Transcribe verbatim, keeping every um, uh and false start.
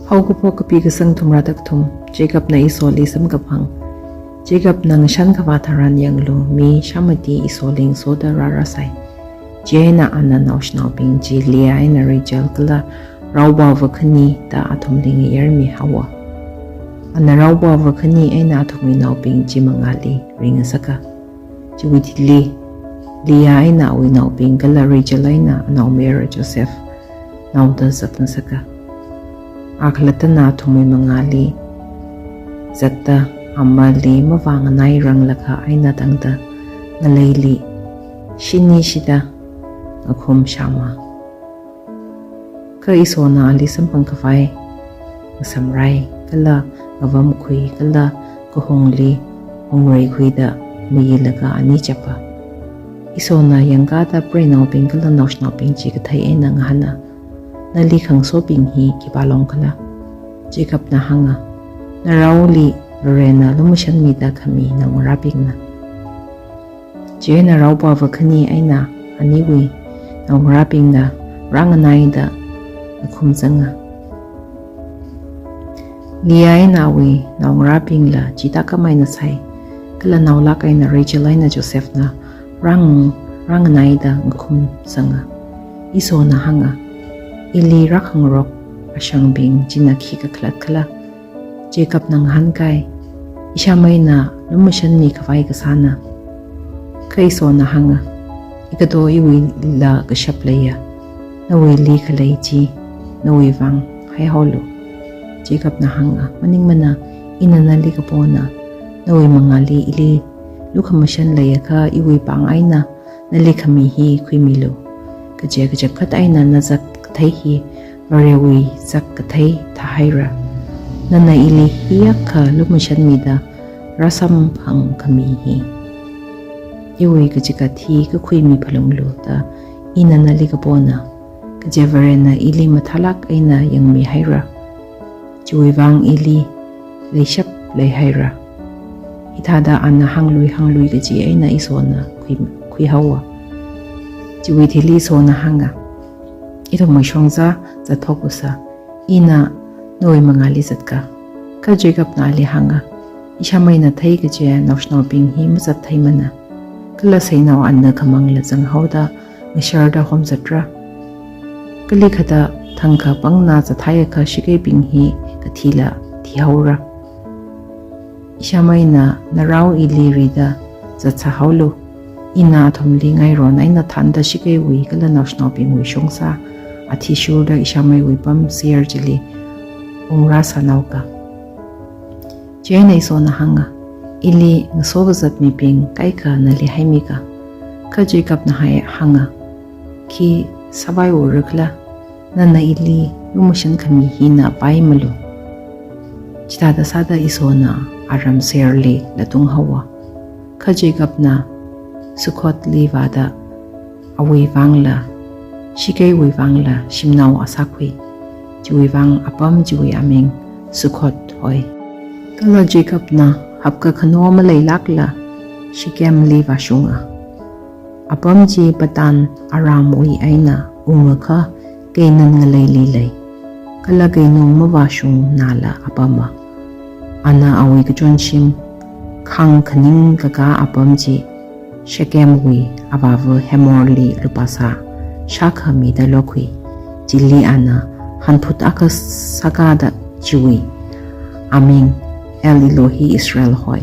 Phao kaphok kapi kasang thumrada kathum. Jacobna Esau li samkaphang. Jacobna ngashan khavā tharan yanglu, mi shāmati Esau li ngasoda rārāsai. Chieina ana naoshinaobing chi Leah eina Rachel kala raopava khani da athumli ngayermi haowa. Ana raopava khani eina athumwui naobing chi mangāli ringasaka. Chiwui thili Leah eina awui naobing kala Rachel eina anaomayara Joseph naoda zatngasaka. A khalattana athumwui mangāli zatta amali mavānganairanglakha eina tangda ngaleili shinishida ngakhum shāma. Kha Esauna ali samphang khavai ngasamrai kala ngavamkhui kala kahungli hungreikhuida mayilaga ani chapa. Esauna yangkāda preinaobing kala naoshinaobing chi kathei eina ngahāna, "Nali khangasobing hi khipā long khala?" Jacobna hānga, "Naraoli Varena lumashanmida khami naongarābingna." Chieina raopava khani eina aniwui naongarābingna rānganaida ngakhum zanga. Leah eina awui naongarābingla chithākhamei eina sai, kala naolāk eina Rachel eina Josephna rāng-, rānganaida ngakhum zanga. Esauna hānga, "Ili rākhangarok ashangbing china khikha khalatta khala?" Jacobna ngahānkai, "Ishāmeina lumashanmi khavai kasāna." Kha Esauna hānga, "Ikato iwuila kashap leiya, nawuili khalei chi nawui vang haihaolu." Jacobna hānga, "Maningmana, ina nali kapona, nawui mangāli ili lukhamashan leiakha iwui pāng eina nali khami hi khuimilu. Kaje kachap khat eina nazak kathei hi Varewui zak kathei thāhaira. Nana ili hiyākha lumashanmida rāsamphang khami hi. Iwui kachikat hi kakhuimi phalunglu da ina nali kapona. Kaje Varena ili mathālāk eina yangmihaira. Chiwui vang ili leishap leihaira." Hithāda ana hānglui hānglui kaji eina Esauna khui, khuihaowa. Chiwui thili Esauna hānga, "Ithumwui shongza zatthokusa, ina nawui mangāli zatka." Kha Jacobna ali hānga, "Ishāmeina theikaje naoshinaobing hi mazattheimana. Kala seinao anna khamangla zanghaoda ngasharda homzatra. Kalikhada thangkha pangna zathaiakha shikeibing hi kathila thihaora. Ishāmeina narao ili rida zatsāhaolu. Ina athumli ngairon eina thānda shikeiwui kala naoshinaobingwui shongza athishurda ishāmeiwui pam Seir chili ungrāsānaoka." Chieina Esauna hānga, "Ili ngaso kazat mibing kaikha nali haimika." Kha Jacobna hai hānga, "Khi sāvaiura khala? Nana ili lumashan khami hina paimalu." Chithāda sāda Esauna aram Seirli latunghaowa. Kha Jacobna Sukkotli vāda awui vangla, shikeiwui vangla shimnao akha sākhui. Chiwui vang apam chiwui aming Sukkot hoi. Kala Jacobna hapkakhano maleilākla Shekemli vāshunga. Apam chi Padan Aramwui eina ungakha Canaan ngaleili lei, kala keinung mavāshungnala apama. Ana awui kachonshim khāngkhaning kakā apam chi Shekemwui avāva Hamorli lupāsā shākha mida lokhui. Chili ana hanphut akha sākāda chiwui aming El Elohe Israel hoi.